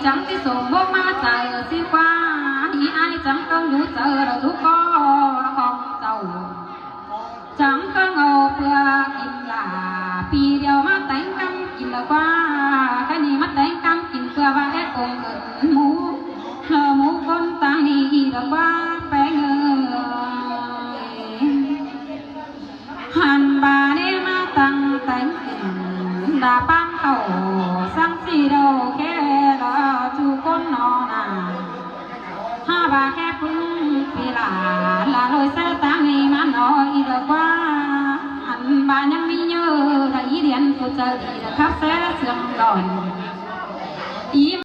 ຈັ່ງຊິສົມບົກມາໃຈຊິກວ່າ ອີອ້າຍຈັ່ງຕ້ອງຢູ່ເຈີລະທຸກກໍຂອງເຈົ້າ ຈັ່ງຕ້ອງເອົາເພື່ອກິນລາ ປີດຽວມາແຕ່ງກຳກິນລະກວ່າ ກະນີ້ມາແຕ່ງກຳກິນເພື່ອວ່າແອດອົງເອີ້ນໝູ ເລີໝູຄົນຕ່າງນີ້ລະກວ່າແປງເອີຍ. ຫັ້ນບາເນມາຕັ້ງແຕ່ງກິນ ດາປານເຂົ້າສັງສີດອກແຄລະທຸກຄົນນອນາ ຫາບາແຄປຶງປີລາ ລາໂລຍແຊຕາງນີ້ມານອກອີກລະກວ່າ ອັນບາຍັງມີເຍີລະອີດຽນຜູ້ໃຈດີ